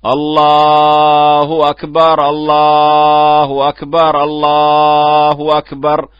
Allahu akbar, Allahu akbar, Allahu akbar,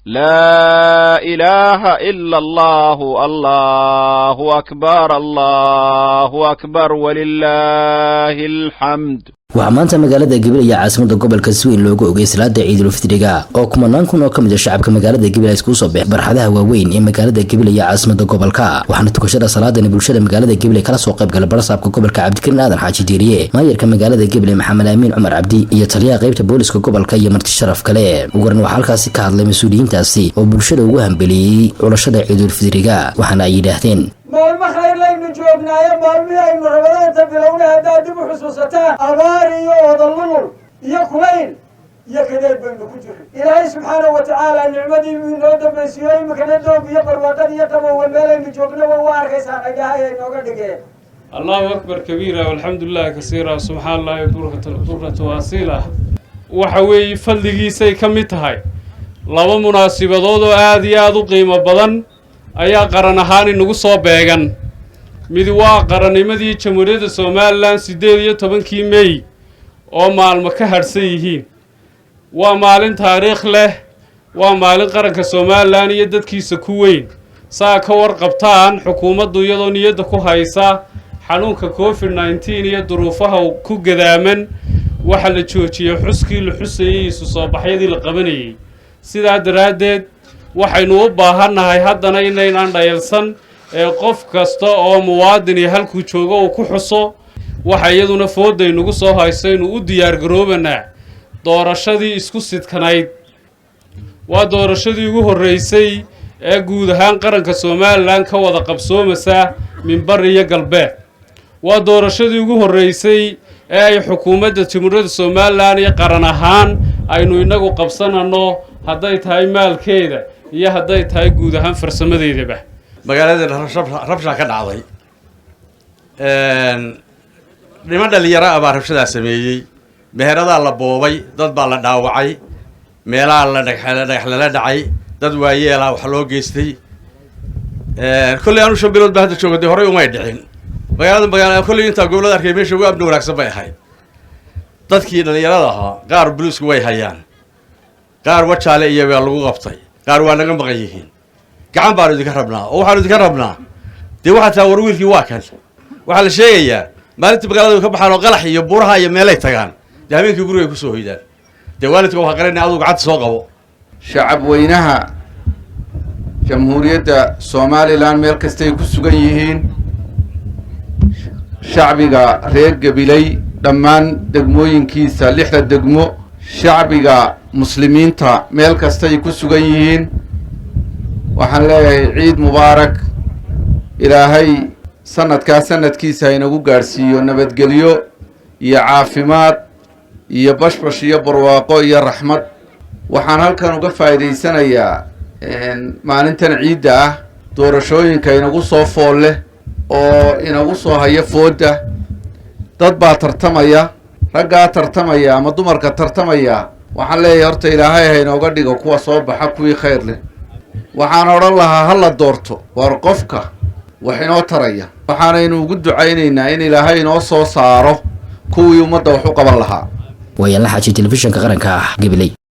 laa ilaaha ila Allahu, Allahu akbar, Allahu akbar, walilaahi alxamd. Waxaa maanta magaalada Gabiley, caasimada gobolka, si weyn loogu ogay salaada Ciidulfidriga oo kumanaan kun oo ka mid a shacabka magaalada Gabiley iskugu soo baxay barxadaha waaweyn ee magaalada Gabiley, caasimada gobolka. Waxaana tukashada salaadani bulshada magaalada Gabiley kala soo qayb galay barasaabka gobolka Cabdikariin Aadan Xaaji Diiriye, maayarka magaalada Gabiley Maxamed Amiin Cumar Cabdi iyo taliyaha qaybta booliska gobolka iyo marti sharaf kale. Ugu horan waxaa halkaasi ka hadlay mas-uuliyiintaasi oo bulshada ugu hambeliyey culashada Ciidulfidriga, waxaana ay yidhaahdeen: Maalmo khayr laynu joognaayo, maalmihii aynu Ramadaanta bilowna haddaad dib u xusuusataan, abaar iyo odalulul iyo kulayl iyo kadeed baynu ku jiray. Ilaahay subxaanahu wa tacaala nicmadii buu inoo dambaysiiyo. Iminkana doog iyo barwaaqad iyo qabowga meelaynu joogno waa arkaysaan, ilaahay ay nooga dhigeen. الله أكبر كبيرا والحمد لله كثيرا سبحان الله بكرة وأصيلا. Waxa weeye fadligiisay ka mid tahay laba munaasibadood oo aada iyo aada u qiimo badan ayaa qaran ahaan inagu soo beegan. Mid waa qarannimadii Jamhuuriyadda Somaliland, 18-kii Mey oo maalmo ka hadhsan yihiin. Waa maalin taariikh leh, waa maalin qaranka Somaliland iyo dadkiisa ku weyn. Saa ka warqabtaan, xukuumaddu iyadoo niyadda ku haysa xanuunka COVID-19 iyo duruufaha ku gadaaman, waxaa la joojiyey xuskii la xusayey, isu soo baxyadii la qabanayay. Sidaa daraaddeed waxaynu u baahannahay haddana inaynaan dhayalsan ee qof kasta oo muwaadin iyo halkuu joogo uu ku xuso. Waxa iyaduna foodaynugu soo hayso inuu u diyaargaroobanaa doorashadii isku sidkanayd. Waa doorashadii ugu horreysay ee guud ahaan qaranka Somaliland ka wada qabsoomasa min bari iyo galbeed. Waa doorashadii ugu horreysay ee ay xukuumadda Jamhuuriyadda Somaliland iyo qaran ahaan aynu inagu qabsanano, hadday tahay maalkeeda iyo hadday tahay guud ahaan farsamadeedaba. Magaalada rabshaa ka dhacday. Niman dhalinyaro ah baa rabshadaa sameeyey. Meheradaa la boobay, dad baa la dhaawacay, meelaha la dhagax lala dhacay, dad waayeelaa wax loo geystay. Kolley anu 5 bilood baa hadda jooga, dee horey umay dhicin. Magaalada magaala kolley intaa gobollada arkay meesha ugu amni wanaagsan bay ahayd. Dadkii dhalinyarada ahaa qaar boliisku way hayaan, qaar Wajaale iyo baa lagu qabtay, qaar waa naga maqan yihiin. Gacan baanu idinka rabnaa oo waxaanu idinka rabnaa dee waxaa taa war wiilkii waa kan. Waxaa la sheegayaa maalintii magaalada way ka baxaan oo Qalax iyo buuraha iyo meelay tagaan, dee habeenkii guriga ay kusoo hoydaan. Dee waalidka waxaa qaranaya aduu gacanta soo qabo. Shacab weynaha Jamhuuriyadda Somaliland meel kastay ku sugan yihiin, shacbiga reer Gabiley dhammaan degmooyinkiisa lixda degmo, shacbiga muslimiinta meel kastay ku sugan yihiin, waxaan leeyahay ciid mubaarak. Ilaahay sanadkaa sanadkiisa inagu gaadhsiiyo nabadgelyo iyo caafimaad iyo bashbash iyo barwaaqo iyo raxmad. Waxaan halkan uga faa'iidaysanayaa maalintan ciidda ah doorashooyinka inagu soo fool leh oo inagu soo haya foodda. Dad baa tartamaya, raggaa tartamaya ama dumarka tartamaya, waxaan leeyahay horta Ilaahay ha inooga dhigo kuwa soo baxa kuwii khayr leh. Waxaan odhan lahaa ha la doorto war qofka wax inoo taraya. Waxaanaynu ugu ducaynaynaa in Ilaahay inoo soo saaro kuwii ummadda wax u qaban lahaa. Waayaan la xaajiy, Telefishinka Qaranka, Gabiley.